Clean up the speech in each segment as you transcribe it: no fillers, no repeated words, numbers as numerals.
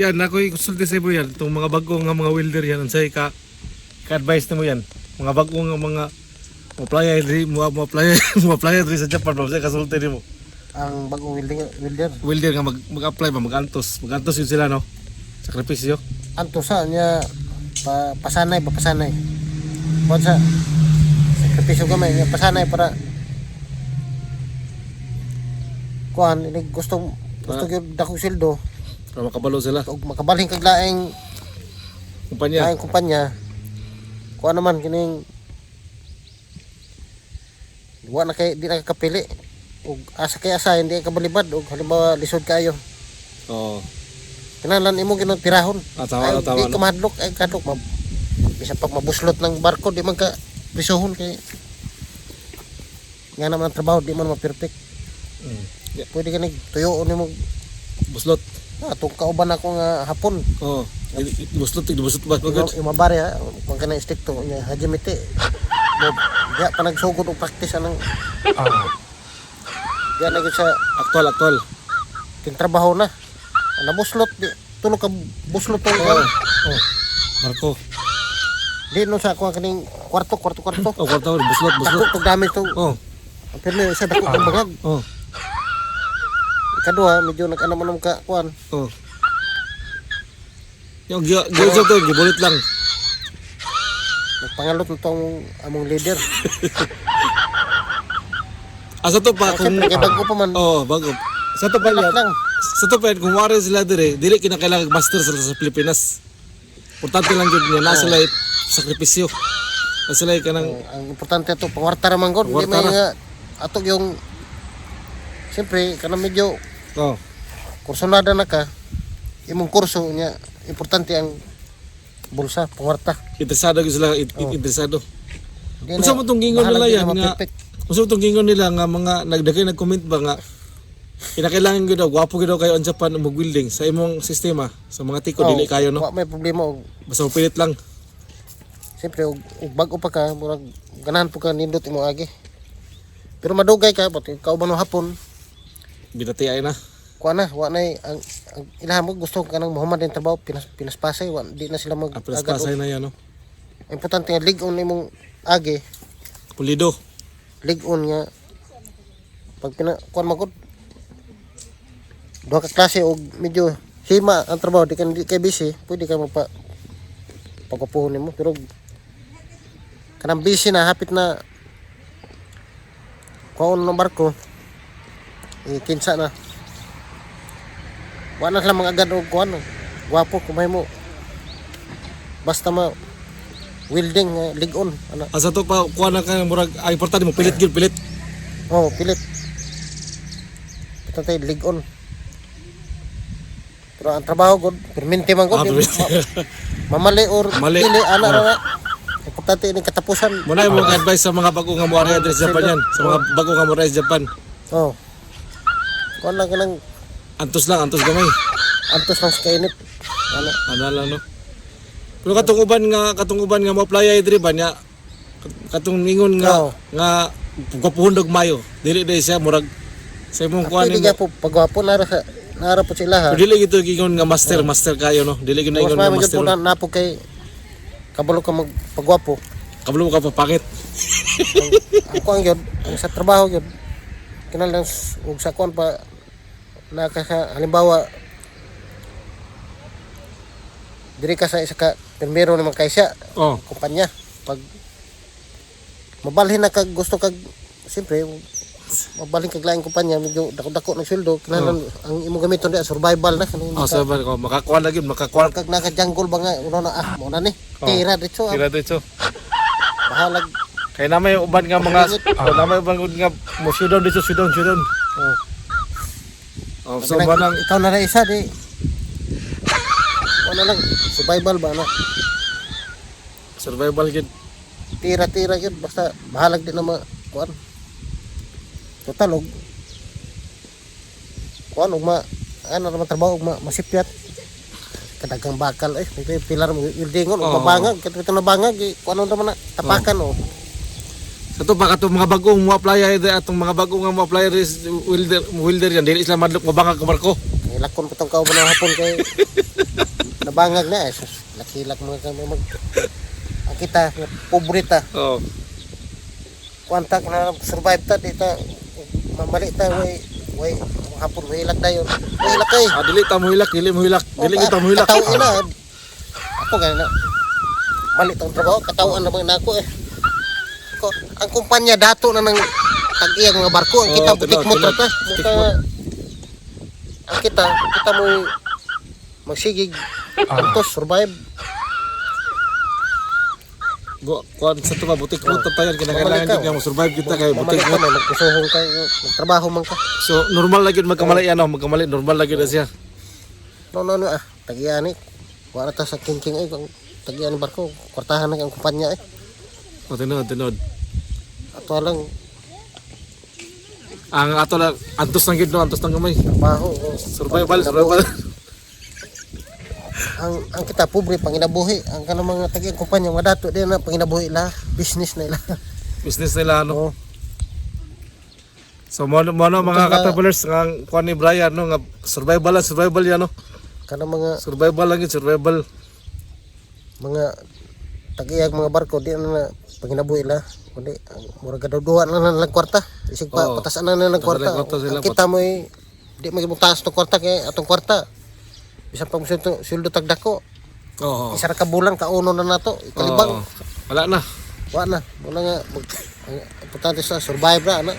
Yan, ako konsulti sa imo yan. Itong mga bago nga mga welder yan, unsay ka ka-advice nimo yan? Mga bago nga mga mo apply diri, mo mo apply mo apply diri sa Japan, ba unsay kasulti nimo? Ang bagong welding, welder. Welder nga mag-apply ba, mag-antos, mag-antos yun sila, no? Sakripisyo. Anto sa niya pa, pasanay ba, pasanay. Kuan sa sakripisyo gamay niya, pasanay para kuan ini gusto gusto gyud dakong sweldo Para makabalo sila. ug makabalhin kag laing Kumpanya. laing kumpanya. Kuan naman kining wa na kay di na ka kapili ug asa kay asa hindi ka balibad og halimbawa lisod kayo. Oo. Kinahanglan imo ginoo tirahon. Ah, tama, Ay, tama, di no? ka mahadlok, ay kadlok ma bisan pag mabuslot ng barko di man ka prisuhon kay nga naman ang trabaho di man ma-perfect. Yeah. Pwede ka nag tuyoon nimo. Buslot. Ah, tong kauban ako nga hapon. Oo. Buslot, buslot ba? Ima, imabari ha, kung ka na stricto nya hajimite. Mo diya pa nagsugod og practice anang diya na gyud sa Aktual, aktual. tintrabaho na. Nabuslot di tulo ka buslot tong Oh. Marco. Di no sa ako ang kaning kwarto kwarto kwarto. Oh, kwarto, buslot, buslot. Dako tog dami tong. Oh, Ang pirmi isa dako tong bangag. oh, Ikaduha medyo nag-anam-anam ka kuan. Oh. Yung giyo to, gibulit lang. Nagpangalot na tong among leader. Asa to pa kung Siyempre kay bago pa man. Oh, bago. Sa to pa Relax yan. lang. Sa to pa yan, kung wari sila dire, dili kinakailangan master sila sa Pilipinas. Importante lang gyud nga na sila sakripisyo. Na sila kanang Ang importante ato pangwarta ra man gud. Di Pangwarta may ra. nga ato yung siyempre kanang medyo oh, kursonada na ka imong kurso nya importante ang bulsa pangwarta. Interesado gyud sila, interesado. Di Unsa mo tong gingon bahalag nila di yan na nga ma-perfect. unsa mo tong gingon nila nga mga nagdagay nag-comment ba nga kinakailangan gyud daw gwapo gyud daw kayo ang Japan mo welding sa imong sistema sa mga tiko Oh, dili kayo, no? Wa may problema og Basta pilit lang. siyempre og bag-o pa ka murag ganahan po ka nindot imo agi. Pero madugay ka pati kauban mo hapon. Binati ay na. Kuha na, wa na ang ilahan mo gusto ka nang muhammad ang trabaho pinas pinaspasay wa di na sila mag Ah, pasay na yan, no? Importante nga lig-on imong agi, Pulido. lig-on nga pag pina kuan magud duha ka klase og medyo hima ang trabaho di ka di kay busy pwede ka magpa pagpapuhon nimo pero kanang busy na hapit na kuon ng barko eh, kinsa na wala na sila mga agad og kuan gwapo kumay mo basta ma welding nga lig-on ana. Asa to pa kuha na ka murag ay importante mo pilit gyud pilit. Oh, pilit. Ito tayo, lig-on. Pero ang trabaho, god, perminti man, god. Ah, perminti. Mamali or Mali. dili, ana Oh. ra na. Importante ini katapusan. Muna yung mga advice sa mga bago nga mo ari sa Japan yan. Sa mga bago nga mo sa Japan. Oh. Kuan lang kanang Antos lang, antos gamay. antos lang sa kainit. Ano? Ano lang, no? Pero katong uban nga mo apply ay diri ba niya katong ningon nga Oo. nga gwapuhon og mayo. Dili dai siya murag sa imong kuan Pwede nimo. ka po pagwapo nara sa nara po sila ha. Pero dili gito gingon nga master, master kayo, no. Dili gyud na Mas ingon nga may master. po na napo kay kabalo ka magpagwapo. Kabalo ka pa pangit. Ang kuan gyud, ang sa trabaho gyud. Kinahanglan og sa kuan pa na ka sa halimbawa diri ka sa isa ka primero naman kay siya kumpanya pag mabalhin na kag gusto kag siyempre mabalhin kag laing kumpanya medyo dako-dako ng sweldo kinahanglan ang imong gamiton di survival na kanang Oh, sa ko makakuan lagi, makakuan. kag naka jungle ba nga una na ah mo na ni Oh. tira dito ah. Tira dito. Bahalag. Kay na may uban nga mga oh, na may uban nga mo showdown dito, showdown, showdown. Oh. Oh, so ba nang ikaw na ra isa di wala lang survival ba na survival gid. Tira-tira yun basta bahalag din na ma kuan total og kuan og ma ano naman trabaho og ma, masipyat kadagang bakal eh may pilar mo building og Oo. mabangag katong nabangag eh, kuan naman na tapakan oh. Sa to pa katong mga bagong mo apply ay atong mga bagong nga mo apply is welder welder yan dili sila madlok mabangag ka barko. Kay lakon pa tong kauban ng hapon kay Nabangag na eh. Sus, lakilak mga kami mag ang kita nga pobre ta. Oh. Kuanta na survive ta di ta mamali ta way way hapon way hilak dayon. Way hilak kay. Ah, dili ta mo hilak, dili mo hilak. Dili kita mo hilak. Katawin na. Ako gani na. Mali tong trabaho, katawan na mga nako eh. Ako, ang kumpanya dato na ng tag-iyang mga barko, ang kita Oo, butik tinuod, mo tinuod. ta. Butik Muta, ang kita, kita mo magsigig, antos, survive. Go, kuan sa to ba butik mo tayo kinakailangan Mamali ka. jud nga mo survive kita kay Mamali butik ka mo. man, magkusuhong ka, magtrabaho man ka. So normal lang yun magkamali ano, magkamali normal lang yun na siya. No, no, no, ah, tag-iya ni. Wala ta sa kingking eh, ang tag-iya ni barko, kwartahan na ang kumpanya eh. O tinod, tinod. Ato lang, Ang ato lang antos lang gid no, antos lang gamay. trabaho. Oh. Survival, survival. Ang kita pobre panginabuhi ang kanang mga tagi ang kumpanya mga dato di na panginabuhi la business na ila. Business nila ano. Oo. So mo mo no, mga na- ka-travelers nga ang kuan ni Brian no nga survival lang, survival yan no. Kanang mga Survival lang yun, survival. mga tag-iyag mga barko di na, na panginabuhi la kundi ang murag kadugduhan lang na lang kwarta isig pa Oo. patasan na lang Patasan kwarta. lang kwarta sila, Ang kita mo eh, di mo taas to kwarta kay atong kwarta bisan pag sweldo, sweldo tagdako Oo. isa ra ka bulan kauno na nato ikalibang. Oo. Wala na. Wa na wala nga ang importante sa survive ra ana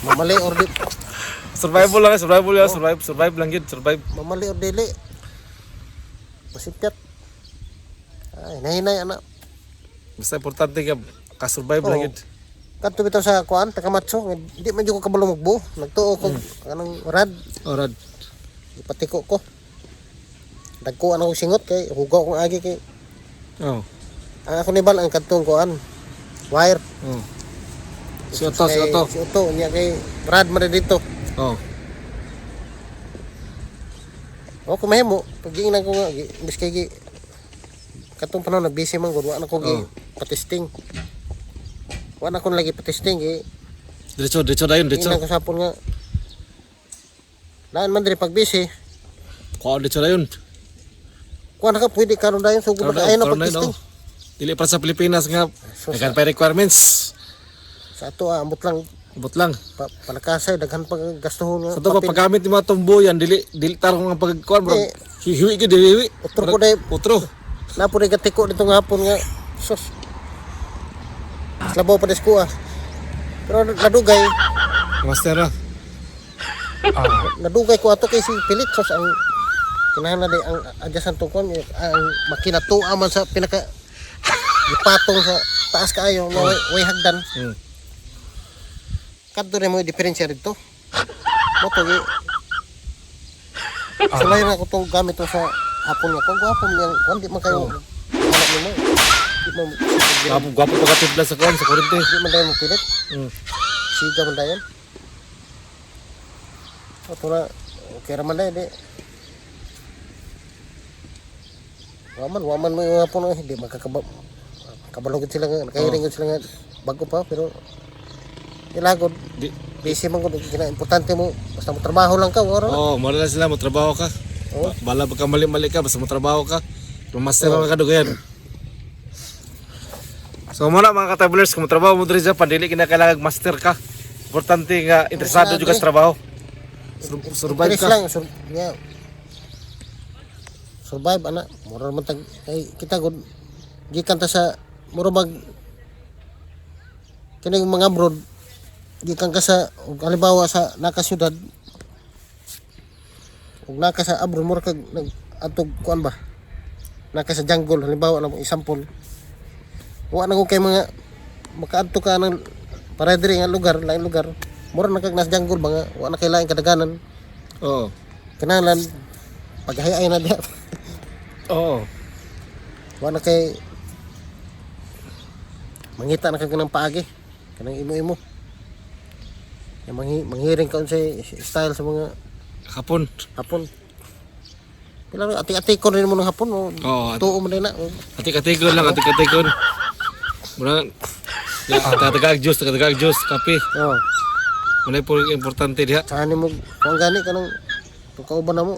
mamali or di. Survival lang, survival lang, survive, survive lang yun, survive. Mamali or dili masipyat ay nahinay ana. Basta importante nga ka-survive lang Oo. yun. Kadto bitaw sa kuan Takamatsu nga di man jud ko kabalo magbuo nagtuo ko kanang rad. Orad. Ipatiko ko dagko ang singot kay hugaw kong agi kay Oh. ang ako nibal ang kadtong kuan wire. Oh. Si Otto, si Kay- Otto. Si Otto niya kay rad man dito. Oh. O ko mahimo pag giingnan ko nga bis kay gi katong panahon na busy man gud wa na ko gi patesting wa na ko lagi patesting gi. Diretso, diretso dayon, diretso. Giingnan ko sapon nga laan man diri pag busy. Kuha diretso dayon. Kuha na ka pwede karon dayon sugod Karon na kaayo na karon dayon, pagtesting. oh. Dili pa sa Pilipinas nga Sus, daghan pa requirements. sa ato ah, ambot lang. Abot lang. Pa, palakasay daghan pa gastuhon nga Sa to pa papel. paggamit ni mga tumbo yan, dili dili tarong ang pagkuan bro. Eh. Hiwi gyud hiwi. Utro ko day. Utro. Napo rin katiko dito nga hapon nga sus. Labaw pa des ko ah. Pero nadugay, Master ah. nadugay ko ato kay si pilit sus ang kinahanglan di ang adjustan tong kuan ang makina tuwa man sa pinaka gipatong sa taas kaayo nga way hagdan. Kadto rin mo yung diferensya dito. Mo to gi Sulay na ko tong gamit to sa hapon nga. Kung gwapo mo yang kuan di man kayo anak nimo. Di man Gwapo gwapo pagkatimpla sa kuan sa kuryente. di man dayon mo pilit. Siga man dayon. O to na okay ra man dayon di. Waman mo yung hapon eh. Di magkakaba kabalogin sila nga, nakahiring sila nga bago pa pero ilagod Di busy man gud kina importante mo basta mo trabaho lang ka ora. Oh, mo lang sila mo trabaho ka. Oo. Bala baka mali-mali ka basta mo trabaho ka. Pero master ka kadugayan. So muna mga ka-travelers, kung trabaho mo diri sa Japan, dili kinakailangan master ka. Importante nga interesado jud ka sa trabaho. Survive Interest ka. lang yeah. Survive ana mura man tag kay kita gud gikan ta sa mura mag kining mga abroad gikan ka sa og halimbawa sa naka syudad ug naka sa abroad mura kag nag atog kuan ba naka sa jungle halimbawa lang example wa na ko kay mga makaadto ka ng para diri nga lugar lain lugar mura na kag nasa jungle ba nga wa na kay laing kadaganan. Oo. Kinahanglan paghayay na diha. Oo. Wa na kay mangita na kag ng paagi kanang imo-imo. Yung manghiring ka unsay style sa mga Hapon. Hapon. Pila rin, ati-ati ko rin mo ng hapon. Oh. Oo. Tuo mo din na. Oh. Atik-atikon lang, atik-atikon. Mura ya, taga juice, taga juice, kape. Oh. Muna po yung importante diha. Saan mo, kung gani ka nang itong kauban na mo.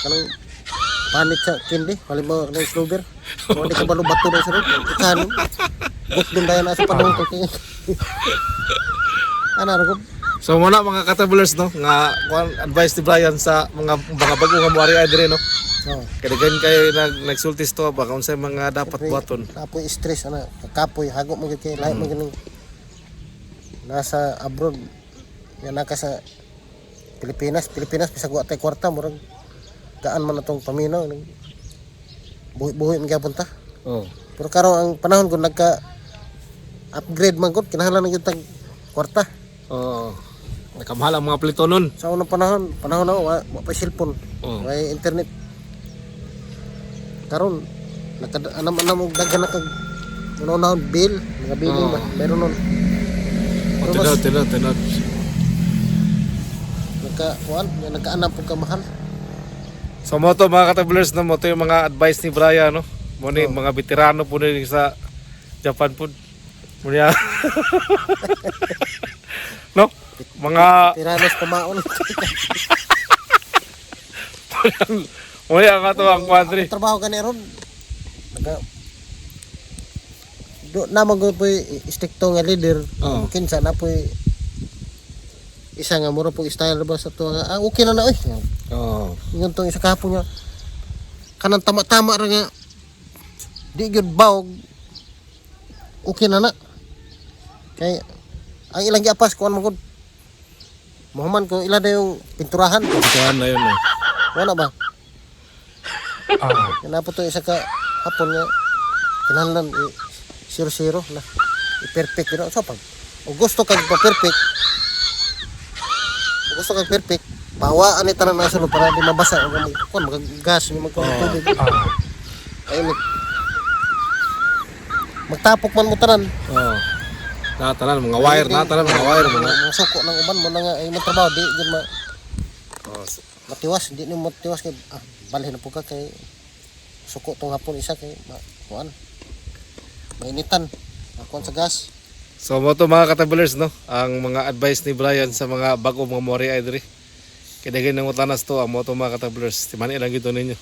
Kanang panit sa kindi, halimbawa kanang slover. Mo di ka balo bato na sa rin. Kan. Buk din dayon na sa padung ko kay. Ana ra ko. So muna mga katabulers, no, nga kuan advice ni Brian sa mga bago nga moari ay dire, no. Oh. Kaya kay nagsulti to ba kung unsay mga dapat buhaton. Apoy stress ana, kapoy hago mo gyud kay lahi mo gyud nasa abroad yan na ka sa Pilipinas, Pilipinas bisag wa tay kwarta murag gaan man atong paminaw, buhi-buhi man gyapon ta. Oh. Pero karon ang panahon kung nagka upgrade man gud kinahanglan na gyud tag kwarta. Oo. Nakamahal ang mga plitonon. Sa unang panahon, panahon na wa pa cellphone, Oh. way internet. Karon nagka anam-anam og daghan na kag una-unahon bill, mga billing ba, meron nun. Oh, tinod, tinod, tinod. Nagka kuan, nagkaanam pug ka mahal. So mo to mga katabulers, no, mo to yung mga advice ni Brian, no. Mo ni mga veterano po ni sa Japan po. Mo niya. No? Mga Tiranos pamaon. mo niya ang ato ang kwadri. Ang trabaho gani ron. Naga do na man gud po'y stricto nga leader. Oo. Kinsa na po'y isa nga mura po style ba sa to nga ah, okay na na oy. Oh. Ingon tong isa kahapon nga kanang tama-tama ra nga di gyud bawog okay na na. Kay ang ilang giapas kuan man gud. Mohaman ko ila na yung pinturahan. Pinturahan na yun eh. Wala ba? Ah. Kaya po to isa ka hapon nga kinahanglan i 0-0 na i-perfect yun. So pag o gusto kag pa-perfect, o gusto kag perfect, pahawaan ni tanan na sulod para di mabasa o mag kuan mag gas ni magkuan og tubig. Ayun ni. Magtapok man mo tanan. Oh. Natanan mga wire, natanan mga wire mga. Mga suko ng uban mo na nga ay imong trabaho di gyud ma Oh. matiwas, di ni matiwas kay ah, balhin na po ka kay suko tong hapon isa kay ma, kuan mainitan makuan sa gas. So mo to mga katabulers, no, ang mga advice ni Brian sa mga bago mga mori ay diri. Kaya daghan ng utanas to ang mo to mga katabulers. Timani lang gito ninyo.